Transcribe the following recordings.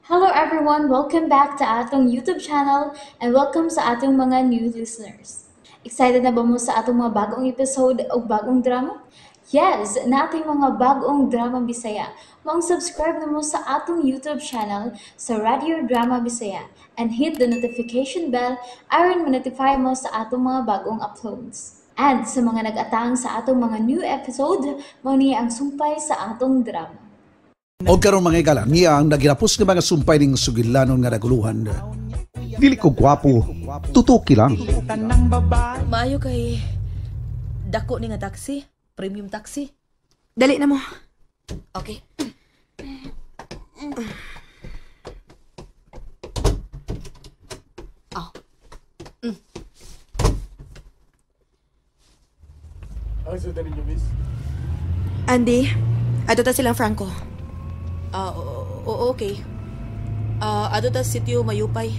Hello everyone! Welcome back to atong YouTube channel and welcome sa atong mga new listeners. Excited na ba mo sa atong mga bagong episode o bagong drama? Yes! Nating mga bagong drama Bisaya. Maong subscribe na mo sa atong YouTube channel sa Radio Drama Bisaya and hit the notification bell aron ma-notify mo sa atong mga bagong uploads. And sa mga nag-atang sa atong mga new episode, mao ni ang sumpay sa atong drama. O karon mga higala, niya ang nagilapos nga mga sumpay ning sugilanon nga naguluhan. Dili ko gwapo, tutuki lang. Maayo kay dako ni nga taxi, premium taxi. Dali na mo. Okay. Oh. Andy, ato ta silang Franco. Okay. Ato ta sitio Mayupay.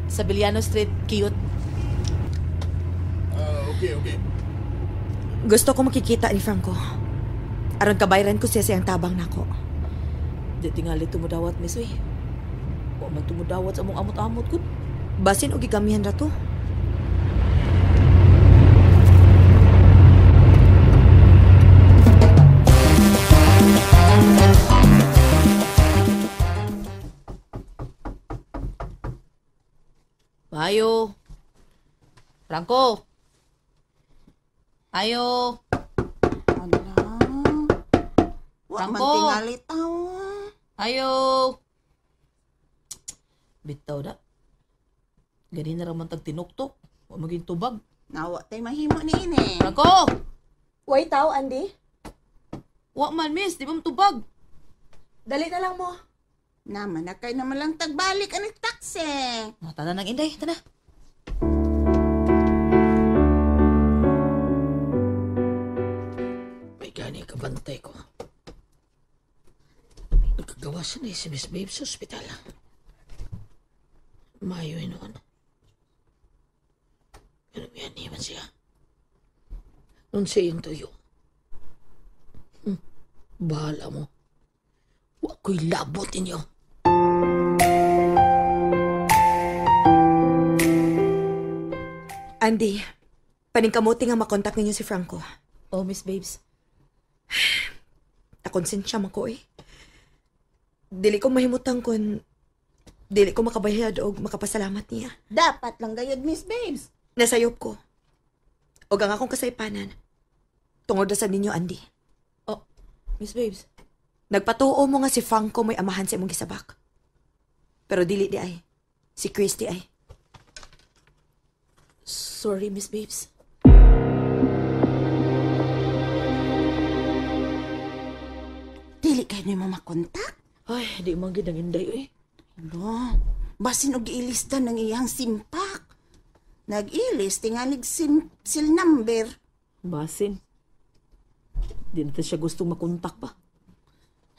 Sa Biliano Street, Kiyot. Okay. Gusto ko makikita ni Franco. Aron kabayran ko siya siyang tabang nako. Di tingali tumudawat, miss, uy. Wa man tumudawat sa among amot-amot kun. Basin og gigamihan ra to. Ayo. Franco. Ayo. Ala. Wa man Franco. tingali tawo. Ayo. Bitaw da. Gani na raman tag tinuktok. Wa maging tubag. Nawa tay mahimo ni ini. Franco! Way tao, Andy. Wa man, miss. Di ba tubag? Dali na lang mo. Naman na kay naman lang tagbalik ani taxi. Tana nang inday. Tana. May gani kabantay ko. Nagkagawa siya ni si Miss Babe sa ospital. Mayo noon. Pero yan naman siya. Noon siya yung tuyo. Bahala mo. Wa ko'y labot inyo. Andy, paningkamuti nga makontak ninyo si Franco. Oh, Miss Babes. Nakonsensya man ko eh. Dili ko mahimutang kun dili ko makabayad og makapasalamat niya. Dapat lang gayud, Miss Babes. Nasayop ko. Og ang akong kasaypanan, tungod na sa ninyo, Andy. Oh, Miss Babes. Nagpatuo mo nga si Franco may amahan sa imong gisabak. Pero dili di ay. Si Christy ay. Sorry, Miss Babes. Dili kay nimo makontak. Ay, di man gid ang inday eh. Alo, basin og giilista ng iyang simpak. Nag-ilis tingalig sim sil number. Basin. Di na siya gustong makontak pa.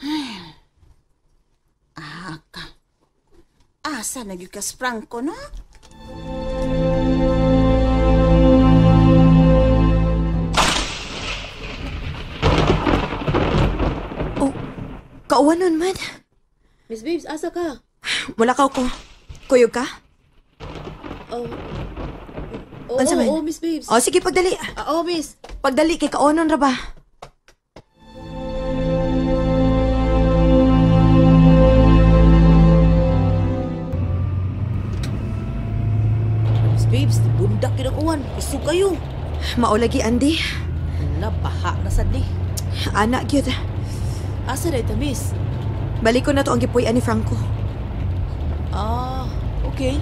Ay, aka. Asa na gyud kas Franco, no? Oh, kauwanon man. Miss Babes, asa ka? Wala ka ko. Kuyog ka? Oh. Oo, Unsa man? oh, Miss Babes. Oh, sige, pagdali. Oh, Miss. Pagdali kay kaonon ra ba? Miss Babes, bundak gid ang uwan. Isog kayo. Maulagi, Andy. Wala, baha na sad ni. Ana gyud. Asa ra ita, Miss? Balik ko na to ang gipuy-an ni Franco. Ah, okay.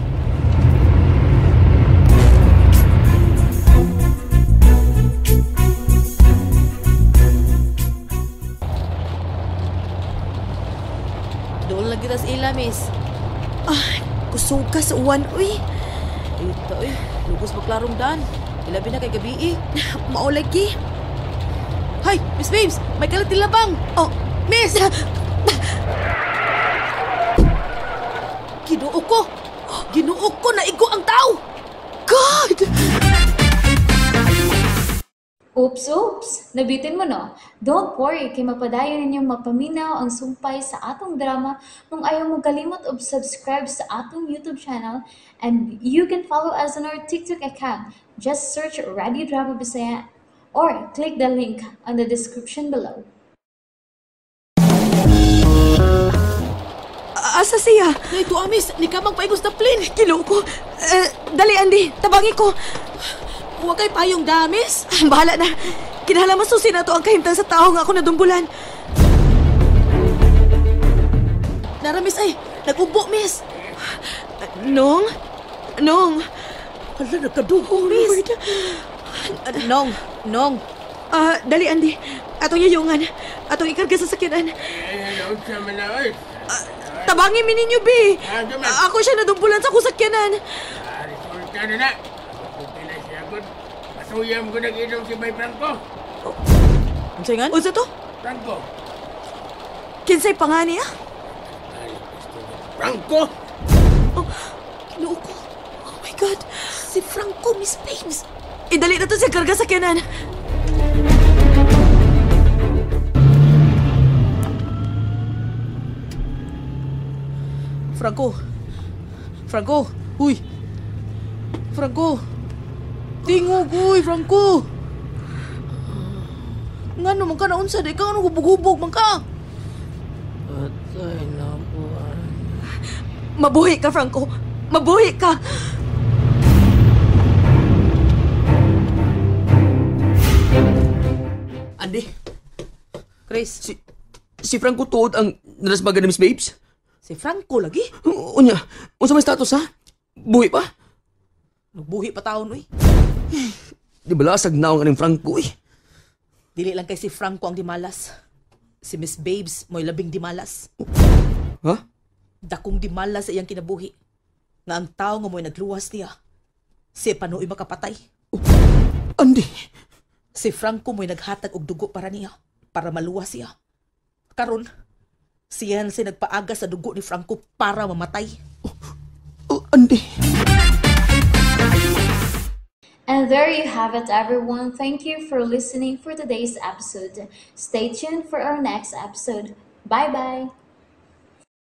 Doon lagi tas ila, Miss. Ah, kusog ka sa uwan, uy. Ito, uy. Lugos maklarong daan. Ilabi na kay gabi, eh. Maulagi. Hay, Miss Babes! May kalat tilabang! Oh, Miss! Ginoo ko! Ginoo ko! Naigo ang tao! God! Oops, oops! Nabitin mo, no? Don't worry, kay mapadayon ninyong mapaminaw ang sumpay sa atong drama kung ayaw mo kalimot og subscribe sa atong YouTube channel, and you can follow us on our TikTok account. Just search Radio Drama Bisaya or click the link on the description below. Asa siya? Nay, tuwa, miss. Ni ka magpaigos na plane. Ginoo ko. Dali, Andy. Tabangi ko. Huwag kay payong damis. Bahala na. Kinahanglan masusi na to ang kahimtang sa tao nga ako nadumbulan. Nara, miss, ay. Nag-ubo, miss. Nong? Nong? Hala, nagkadugo, miss. Lord. Nong, Nong. Dali, Andy. Atong yayungan. Atong ikarga sa sakyanan. Tabangi mi ninyo, B. Ako siya nadumbulan sa kusakyanan. Resulta na na. Okay na siya, good. Patuyam ko nag-inom si Bay Franco. Unsa nga? Unsa to? Franco. Kinsay pa nga niya? Franco? Oh, Ginoo ko. Oh my God. Si Franco, Miss Babes. Idali na to siya karga sa sakyanan. Franco. Franco. Uy. Franco. Tingog, uy, Franco. Ngano man ka na unsa di ka ano hubog-hubog man ka. Patay na po. Mabuhi ka, Franco. Mabuhi ka. Andy, Chris, si Franco tuod ang narasbagan ni Miss Babes? Si Franco lagi. Unya, unsa may status ha? Buhi pa? Nagbuhi pa taon uy. Di ba lasag naong aning Franco eh? Dili lang kay si Franco ang dimalas. Si Miss Babes mo'y labing dimalas. Ha? Dakong dimalas sa iyang kinabuhi. Nga ang tao nga mo'y nagluwas niya. Siya pa nooy makapatay. Andy, Si Franco mo'y naghatag og dugo para niya, para maluwas siya. Karon, siya na siya nagpaaga sa dugo ni Franco para mamatay. Oh, Andy. And there you have it, everyone. Thank you for listening for today's episode. Stay tuned for our next episode. Bye-bye!